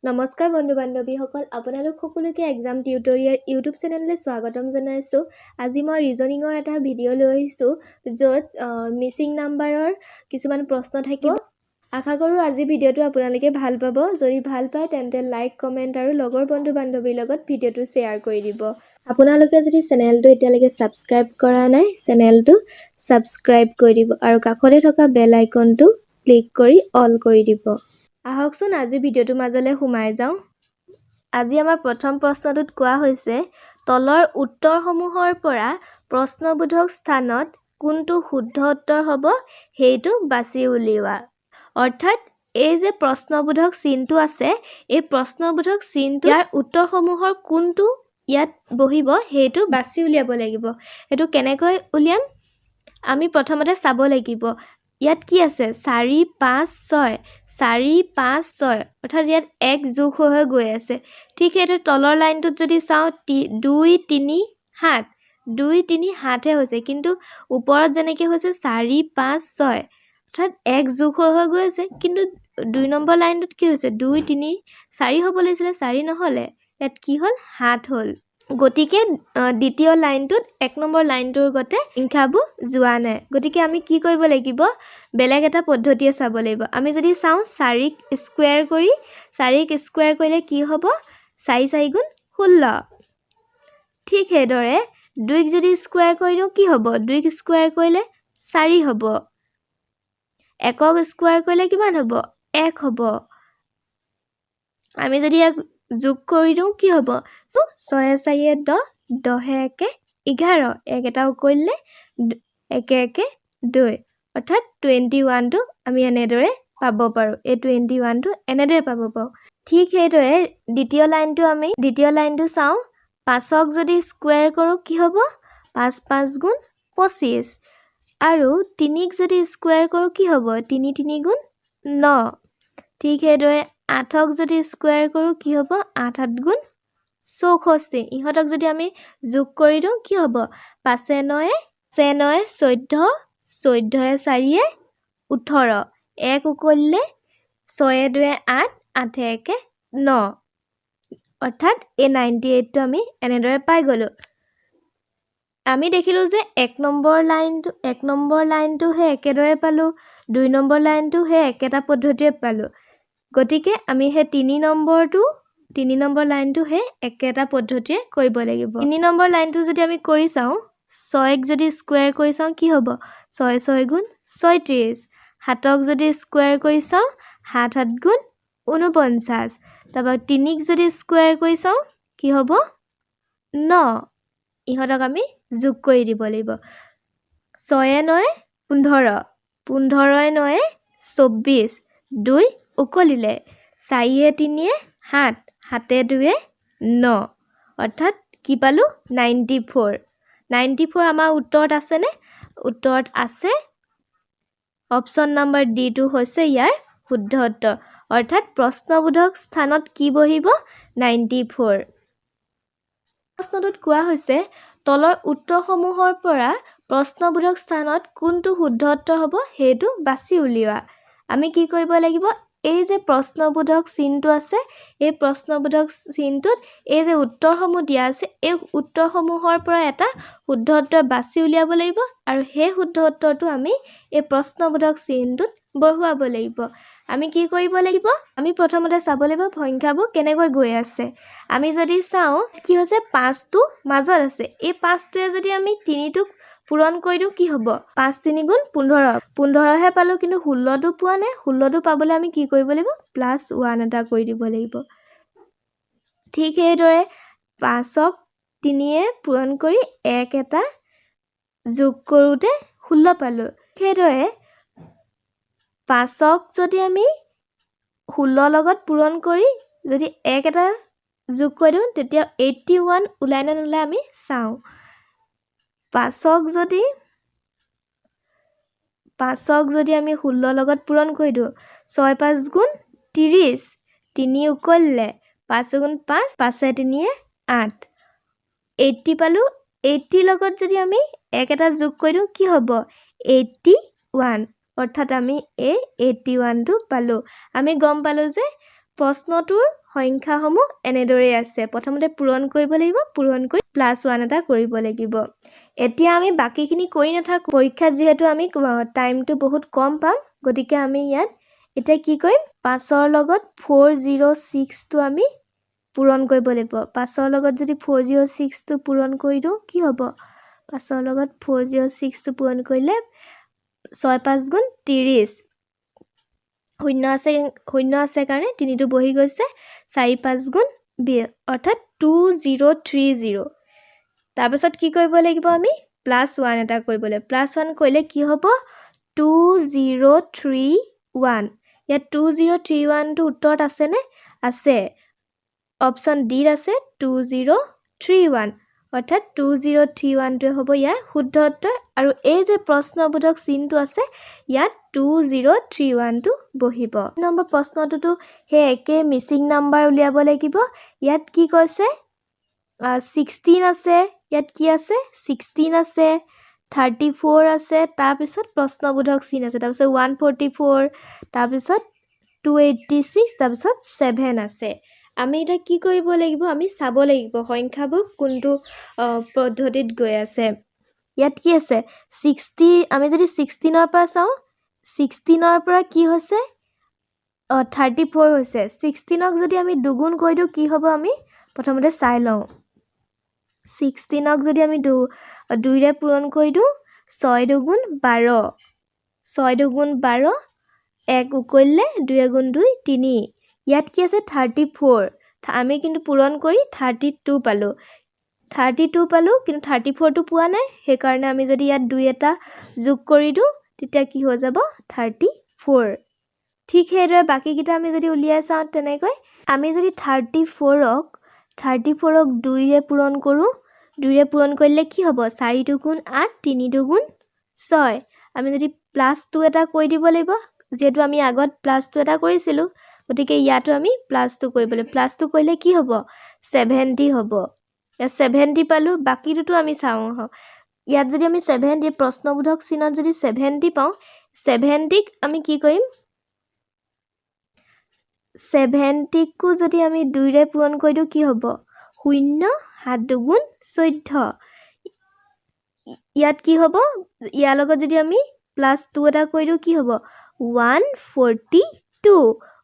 নমস্কাৰ বন্ধু বান্ধৱীসকল, আপোনালোক সকলোকে এক্সাম টিউটৰিয়েল ইউটিউব চেনেললৈ স্বাগতম জনাইছোঁ। আজি মই ৰিজনিঙৰ এটা ভিডিঅ' লৈ আহিছোঁ, য'ত মিচিং নাম্বাৰৰ কিছুমান প্ৰশ্ন থাকিব। আশা কৰোঁ আজি ভিডিঅ'টো আপোনালোকে ভাল পাব। যদি ভাল পায়, তেন্তে লাইক, কমেণ্ট আৰু লগৰ বন্ধু বান্ধৱীৰ লগত ভিডিঅ'টো শ্বেয়াৰ কৰি দিব। আপোনালোকে যদি চেনেলটো এতিয়ালৈকে ছাবস্ক্ৰাইব কৰা নাই, চেনেলটো ছাবস্ক্ৰাইব কৰি দিব আৰু কাষতে থকা বেল আইকনটো ক্লিক কৰি অল কৰি দিব। আহকচোন, আজি ভিডিঅ'টোৰ মাজলৈ সোমাই যাওঁ। আজি আমাৰ প্ৰথম প্ৰশ্নটোত কোৱা হৈছে, তলৰ উত্তৰসমূহৰ পৰা প্ৰশ্নবোধক স্থানত কোনটো শুদ্ধ উত্তৰ হ'ব সেইটো বাছি উলিওৱা। অৰ্থাৎ এই যে প্ৰশ্নবোধক চিনটো আছে, এই প্ৰশ্নবোধক চিনটো, ইয়াৰ উত্তৰসমূহৰ কোনটো ইয়াত বহিব সেইটো বাছি উলিয়াব লাগিব। সেইটো কেনেকৈ উলিয়াম? আমি প্ৰথমতে চাব লাগিব ইয়াত কি আছে। চাৰি, পাঁচ, ছয়, চাৰি, পাঁচ, ছয়, অৰ্থাৎ ইয়াত এক যোগ হৈ হৈ গৈ আছে। ঠিক সেইদৰে তলৰ লাইনটোত যদি চাওঁ, দুই, তিনি, সাত, দুই, তিনি, সাতহে হৈছে। কিন্তু ওপৰত যেনেকৈ হৈছে চাৰি, পাঁচ, ছয়, অৰ্থাৎ এক যোগ হৈ হৈ গৈ আছে। কিন্তু 2 নম্বৰ লাইনটোত কি হৈছে? দুই, তিনি, চাৰি হ'ব লাগিছিলে, চাৰি নহ'লে ইয়াত কি হ'ল? সাত হ'ল। গতিকে দ্বিতীয় লাইনটোত 1 নম্বৰ লাইনটোৰ গতে সংখ্যাবোৰ যোৱা নাই। গতিকে আমি কি কৰিব লাগিব? বেলেগ এটা পদ্ধতিয়ে চাব লাগিব। আমি যদি চাওঁ, চাৰিক স্কুৱেৰ কৰি, চাৰিক স্কুৱেৰ কৰিলে কি হ'ব? চাৰি চাৰি গুণ 16। ঠিক সেইদৰে দুইক যদি স্কুৱেৰ কৰি দিওঁ কি হ'ব? দুইক স্কুৱেৰ কৰিলে চাৰি হ'ব। একক স্কুৱেৰ কৰিলে কিমান হ'ব? এক হ'ব। আমি যদি ইয়াক যোগ কৰি দিওঁ কি হ'ব? ছয়ে চাৰিয়ে 10, দহে একে 11, এক এটা উকলিলে, একে একে দুই। অৰ্থাৎ 21টো আমি এনেদৰে পাব পাৰোঁ। এই 21টো এনেদৰে পাব পাৰোঁ। ঠিক সেইদৰে দ্বিতীয় লাইনটো, আমি দ্বিতীয় লাইনটো চাওঁ। পাঁচক যদি স্কুৱেৰ কৰোঁ কি হ'ব? পাঁচ পাঁচ গুণ 25। আৰু তিনিক যদি স্কুৱেৰ কৰোঁ কি হ'ব? তিনি তিনি গুণ ন। ঠিক সেইদৰে আঠক যদি স্কুৱেৰ কৰোঁ কি হ'ব? আঠ আঠ গুণ 64। ইহঁতক যদি আমি যোগ কৰি দিওঁ কি হ'ব? পাঁচে নয়ে, পাঁচে নয়ে 14, চৈধ্যয়ে চাৰিয়ে 18, এক উকলিলে, ছয়ে দুয়ে আঠ, আঠে একে ন। অৰ্থাৎ এই 98টো আমি এনেদৰে পাই গ'লোঁ। আমি দেখিলোঁ যে 1 নম্বৰ লাইনটো সেই একেদৰে পালোঁ, 2 নম্বৰ লাইনটো সেই একেটা পদ্ধতিৰে পালোঁ। গতিকে আমি সেই তিনি নম্বৰ লাইনটো সেই একেটা পদ্ধতিৰে কৰিব লাগিব। 3 নম্বৰ লাইনটো যদি আমি কৰি চাওঁ, ছয়ক যদি স্কুৱেৰ কৰি চাওঁ কি হ'ব? ছয় ছয় গুণ 36। সাতক যদি স্কুৱেৰ কৰি চাওঁ, সাত সাত গুণ 49। তাৰপৰা তিনিক যদি স্কুৱেৰ কৰি চাওঁ কি হ'ব? ন। ইহঁতক আমি যোগ কৰি দিব লাগিব। ছয়ে নয়ে 15, পোন্ধৰই নয়ে 24, দুই উকলিলে, চাৰিয়ে তিনিয়ে সাত, সাতে দুয়ে ন। অৰ্থাৎ কি পালোঁ? 94। 94 আমাৰ উত্তৰত আছেনে? উত্তৰত আছে। অপশ্যন নাম্বাৰ ডিটো হৈছে ইয়াৰ শুদ্ধ উত্তৰ। অৰ্থাৎ প্ৰশ্নবোধক স্থানত কি বহিব? 94। প্ৰশ্নটোত কোৱা হৈছে, তলৰ উত্তৰসমূহৰ পৰা প্ৰশ্নবোধক স্থানত কোনটো শুদ্ধ উত্তৰ হ'ব সেইটো বাছি উলিওৱা। আমি কি কৰিব লাগিব? এই যে প্ৰশ্নবোধক চিনটো আছে, এই প্ৰশ্নবোধক চিনটোত এই যে উত্তৰসমূহ দিয়া আছে, এই উত্তৰসমূহৰ পৰা এটা শুদ্ধ উত্তৰ বাছি উলিয়াব লাগিব আৰু সেই শুদ্ধ উত্তৰটো আমি এই প্ৰশ্নবোধক চিনটোত বহুৱাব লাগিব। আমি কি কৰিব লাগিব? আমি প্ৰথমতে চাব লাগিব সংখ্যাবোৰ কেনেকৈ গৈ আছে। আমি যদি চাওঁ কি হৈছে, পাঁচটো মাজত আছে। এই পাঁচটোৱে যদি আমি তিনিটোক পূৰণ কৰি দিওঁ কি হ'ব? পাঁচ তিনি গুণ 15। 15হে পালোঁ, কিন্তু 16টো পোৱা নাই। 16টো পাবলৈ আমি কি কৰিব লাগিব? প্লাছ ওৱান এটা কৰি দিব লাগিব। ঠিক সেইদৰে পাঁচক তিনিয়ে পূৰণ কৰি এক এটা যোগ কৰোঁতে 16 পালোঁ। সেইদৰে পাঁচক যদি আমি 16ৰ লগত পূৰণ কৰি যদি এক এটা যোগ কৰি দিওঁ, তেতিয়া 81 ওলাই নে নোলায় আমি চাওঁ। পাঁচক যদি আমি 16ৰ লগত পূৰণ কৰি দিওঁ, ছয় পাঁচ গুণ 30, তিনি উকলিলে, পাঁচ গুণ পাঁচ, পাঁচে তিনিয়ে আঠ, 80 পালোঁ। 80ৰ লগত যদি আমি এক এটা যোগ কৰি দিওঁ কি হ'ব? 81। অৰ্থাৎ আমি এই 81টো পালোঁ। আমি গম পালোঁ যে প্ৰশ্নটোৰ সংখ্যাসমূহ এনেদৰেই আছে। প্ৰথমতে পূৰণ কৰিব লাগিব, পূৰণ কৰি প্লাছ ওৱান এটা কৰিব লাগিব। এতিয়া আমি বাকীখিনি কৰি নাথাকোঁ। পৰীক্ষাত যিহেতু আমি টাইমটো বহুত কম পাম, গতিকে আমি ইয়াত এতিয়া কি কৰিম? 5ৰ লগত 406টো আমি পূৰণ কৰিব লাগিব। 5ৰ লগত যদি 406টো পূৰণ কৰি দিওঁ কি হ'ব? 5ৰ লগত 406টো পূৰণ কৰিলে 6 5 গুণ 30, শূন্য আছে, শূন্য আছে কাৰণে তিনিটো বহি গৈছে। 4 5 গুণ 20, অৰ্থাৎ 2030। তাৰপাছত কি কৰিব লাগিব? আমি প্লাছ ওৱান এটা কৰিব লাগিব। প্লাছ ওৱান কৰিলে কি হ'ব? 2031। ইয়াত 2031টো উত্তৰত আছেনে? আছে। অপশ্যন ডিত আছে 2031, অৰ্থাৎ 2031টোৱে হ'ব ইয়াৰ শুদ্ধ উত্তৰ। আৰু এই যে প্ৰশ্নবোধক চিনটো আছে, ইয়াত 2031টো বহিব। নম্বৰ প্ৰশ্নটোতো সেই একে, মিচিং নাম্বাৰ উলিয়াব লাগিব। ইয়াত কি কৈছে? 16 আছে। ইয়াত কি আছে? 16 আছে, 34 আছে, তাৰপিছত প্ৰশ্নবোধক চিন আছে, তাৰপিছত 144, তাৰপিছত 286, তাৰপিছত 7 আছে। আমি এতিয়া কি কৰিব লাগিব? আমি চাব লাগিব সংখ্যাবোৰ কোনটো পদ্ধতিত গৈ আছে। ইয়াত কি আছে? 60। আমি যদি 16ৰ পৰা চাওঁ, 16ৰ পৰা কি হৈছে? 34 হৈছে। 16ক যদি আমি দুগুণ কৰি দিওঁ কি হ'ব? আমি প্ৰথমতে চাই লওঁ। 16ক যদি আমি দুইৰে পূৰণ কৰি দিওঁ, 6 দুগুণ 12, 6 দুগুণ 12, এক উকলিলে, দুই এগুণ দুই, তিনি। ইয়াত কি আছে? 34। আমি কিন্তু পূৰণ কৰি 32 পালোঁ। 32 পালোঁ, কিন্তু 34টো পোৱা নাই। সেইকাৰণে আমি যদি ইয়াত দুই এটা যোগ কৰি দিওঁ, তেতিয়া কি হৈ যাব? 34। ঠিক সেইদৰে বাকীকেইটা আমি যদি উলিয়াই চাওঁ তেনেকৈ, আমি যদি 34ক দুইৰে পূৰণ কৰোঁ, দুইৰে পূৰণ কৰিলে কি হ'ব? 4 দুগুণ 8, 3 দুগুণ 6। আমি যদি প্লাছ টু এটা কৰি দিব লাগিব, যিহেতু আমি আগত প্লাছ টু এটা কৰিছিলোঁ, গতিকে ইয়াতো আমি প্লাছ টু কৰিব লাগিব। প্লাছ টু কৰিলে কি হ'ব? 70 হ'ব। ইয়াত 70 পালোঁ। বাকীটোতো আমি চাওঁ আহক। ইয়াত যদি আমি 70, প্ৰশ্নবোধক চিনত যদি 70 পাওঁ, 70ক আমি কি কৰিম? 70কো যদি আমি দুইৰে পূৰণ কৰি দিওঁ কি হ'ব? 0, 7 দুগুণ 14। ইয়াত কি হ'ব? ইয়াৰ লগত যদি আমি প্লাছ টু এটা কৰি দিওঁ কি হ'ব? 142।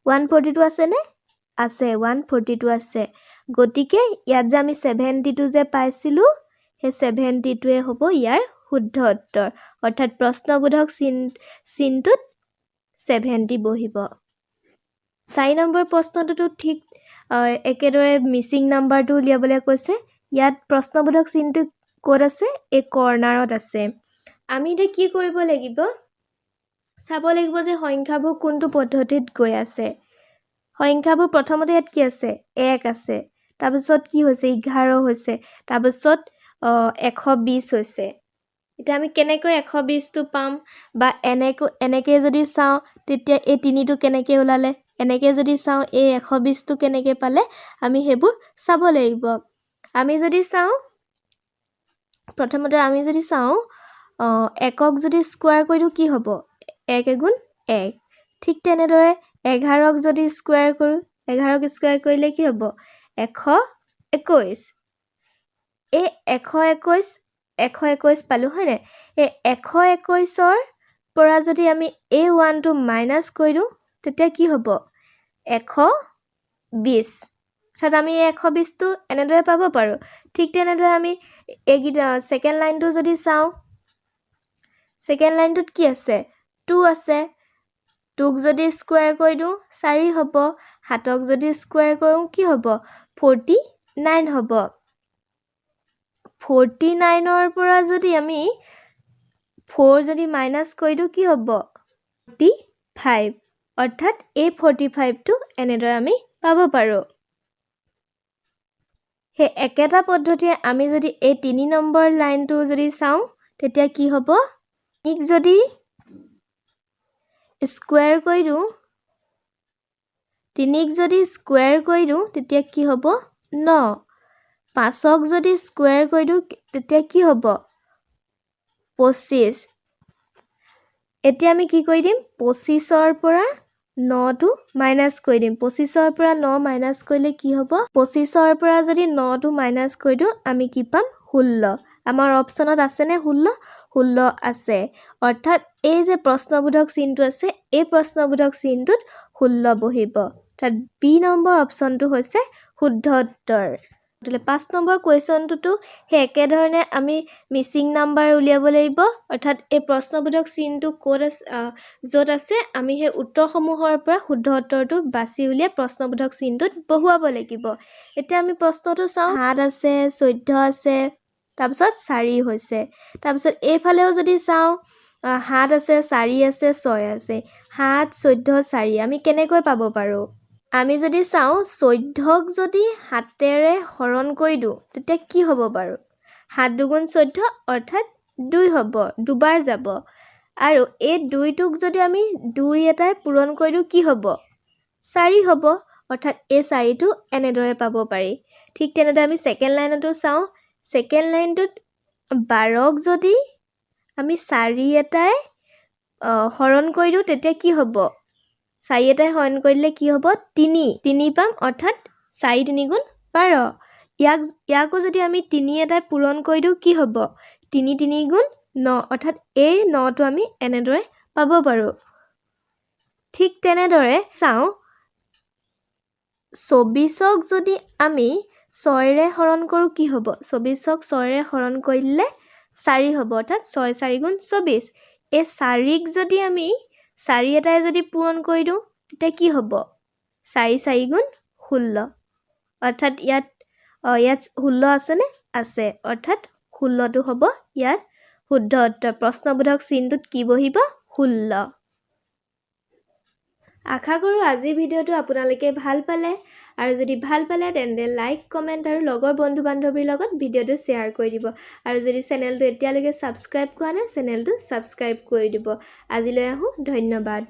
142 আছেনে? আছে, 142 আছে। গতিকে ইয়াত যে আমি 72 যে পাইছিলোঁ, সেই 72ৱে হ'ব ইয়াৰ শুদ্ধ উত্তৰ, অৰ্থাৎ প্ৰশ্নবোধক চিনটোত 70 বহিব। 4 নম্বৰ প্ৰশ্নটোতো ঠিক একেদৰে মিচিং নাম্বাৰটো উলিয়াবলৈ কৈছে। ইয়াত প্ৰশ্নবোধক চিনটো ক'ত আছে? এই কৰ্ণাৰত আছে। আমি এতিয়া কি কৰিব লাগিব? চাব লাগিব যে সংখ্যাবোৰ কোনটো পদ্ধতিত গৈ আছে। সংখ্যাবোৰ প্ৰথমতে ইয়াত কি আছে? 1 আছে, তাৰপিছত কি হৈছে? 11 হৈছে, তাৰপিছত 120 হৈছে। এতিয়া আমি কেনেকৈ 120টো পাম? বা এনেকৈ যদি চাওঁ, তেতিয়া এই তিনিটো কেনেকৈ ওলালে? এনেকৈ যদি চাওঁ, এই 120টো কেনেকৈ পালে? আমি সেইবোৰ চাব লাগিব। আমি যদি চাওঁ, প্ৰথমতে আমি যদি চাওঁ, 1ক যদি স্কুৱাৰ কৰি দিওঁ কি হ'ব? 1 এগুণ 1। ঠিক তেনেদৰে 11ক যদি স্কুৱাৰ কৰোঁ, 11ক স্কুৱাৰ কৰিলে কি হ'ব? 121। এই 121, 121 পালোঁ হয়নে? এই 121ৰ পৰা যদি আমি এই ওৱানটো মাইনাছ কৰি দিওঁ, তেতিয়া কি হ'ব? 120। অৰ্থাৎ আমি এই 120টো এনেদৰে পাব পাৰোঁ। ঠিক তেনেদৰে আমি এইকেইটা ছেকেণ্ড লাইনটো যদি চাওঁ, ছেকেণ্ড লাইনটোত কি আছে? 2 আছে। 2ক যদি স্কুৱেৰ কৰি দিওঁ 4 হ'ব। 7ক যদি স্কুৱেৰ কৰোঁ কি হ'ব? 49 হ'ব। 49ৰ পৰা যদি আমি 4 যদি মাইনাছ কৰি দিওঁ কি হ'ব? 45। অৰ্থাৎ এই 45টো এনেদৰে আমি পাব পাৰোঁ। সেই একেটা পদ্ধতিৰে আমি যদি এই 3 নম্বৰ লাইনটো যদি চাওঁ, তেতিয়া কি হ'ব? 3ক যদি স্কুৱেৰ কৰি দিওঁ, 3ক যদি স্কুৱেৰ কৰি দিওঁ, তেতিয়া কি হ'ব? 9। 5ক যদি স্কুৱেৰ কৰি দিওঁ, তেতিয়া কি হ'ব? 25। এতিয়া আমি কি কৰি দিম? 25ৰ পৰা নটো মাইনাছ কৰি দিম। 25ৰ পৰা ন মাইনাছ কৰিলে কি হ'ব? 25ৰ পৰা যদি নটো মাইনাছ কৰি দিওঁ, আমি কি পাম? 16। আমাৰ অপশ্যনত আছেনে 16? 16 আছে। অৰ্থাৎ এই যে প্ৰশ্নবোধক চিনটো আছে, এই প্ৰশ্নবোধক চিনটোত 16 বহিব। অৰ্থাৎ বি নম্বৰ অপশ্যনটো হৈছে শুদ্ধ উত্তৰ। তেতিয়াহ'লে 5 নম্বৰ কুৱেশ্যনটোতো সেই একেধৰণে আমি মিচিং নাম্বাৰ উলিয়াব লাগিব। অৰ্থাৎ এই প্ৰশ্নবোধক চিনটো ক'ত আছে, য'ত আছে, আমি সেই উত্তৰসমূহৰ পৰা শুদ্ধ উত্তৰটো বাছি উলিয়াই প্ৰশ্নবোধক চিনটোত বহুৱাব লাগিব। এতিয়া আমি প্ৰশ্নটো চাওঁ। 7 আছে, 14 আছে, তাৰপিছত 4 হৈছে। তাৰপিছত এইফালেও যদি চাওঁ, 7 আছে, 4 আছে, 6 আছে। 7, 14, 4 আমি কেনেকৈ পাব পাৰোঁ? আমি যদি চাওঁ, 14ক যদি 7-এৰে হৰণ কৰি দিওঁ, তেতিয়া কি হ'ব বাৰু? 7 দুগুণ 14, অৰ্থাৎ 2 হ'ব, দুবাৰ যাব। আৰু এই 2টোক যদি আমি 2 এটাই পূৰণ কৰি দিওঁ, কি হ'ব? 4 হ'ব। অৰ্থাৎ এই 4টো এনেদৰে পাব পাৰি। ঠিক তেনেদৰে আমি ছেকেণ্ড লাইনতো চাওঁ। ছেকেণ্ড লাইনটোত 12ক যদি আমি 4 এটাই হৰণ কৰি দিওঁ, তেতিয়া কি হ'ব? 4 এটাই হৰণ কৰি দিলে কি হ'ব? 3 পাম। অৰ্থাৎ 4 3 গুণ 12। ইয়াকো যদি আমি 3 এটাই পূৰণ কৰি দিওঁ, কি হ'ব? 3 3 গুণ 9। অৰ্থাৎ এই নটো আমি এনেদৰে পাব পাৰোঁ। ঠিক তেনেদৰে চাওঁ, 24ক যদি আমি 6-ৰে হৰণ কৰোঁ, কি হ'ব? 24ক 6-ৰে হৰণ কৰি দিলে 4 হ'ব। অৰ্থাৎ 6 4 গুণ 24। এই 4ক যদি আমি 4 এটাই যদি পূৰণ কৰি দিওঁ, তেতিয়া কি হ'ব? 4 4 গুণ 16। অৰ্থাৎ ইয়াত 16 আছেনে? আছে। অৰ্থাৎ 16টো হ'ব ইয়াত শুদ্ধ উত্তৰ। প্ৰশ্নবোধক চিনটোত কি বহিব? 16। আশা কৰোঁ আজিৰ ভিডিঅ'টো আপোনালোকে ভাল পালে। আৰু যদি ভাল পালে, তেন্তে লাইক, কমেণ্ট আৰু লগৰ বন্ধু বান্ধৱীৰ লগত ভিডিঅ'টো শ্বেয়াৰ কৰি দিব। আৰু যদি চেনেলটো এতিয়ালৈকে ছাবস্ক্ৰাইব কৰা নাই, চেনেলটো ছাবস্ক্ৰাইব কৰি দিব। আজিলৈ আহোঁ, ধন্যবাদ।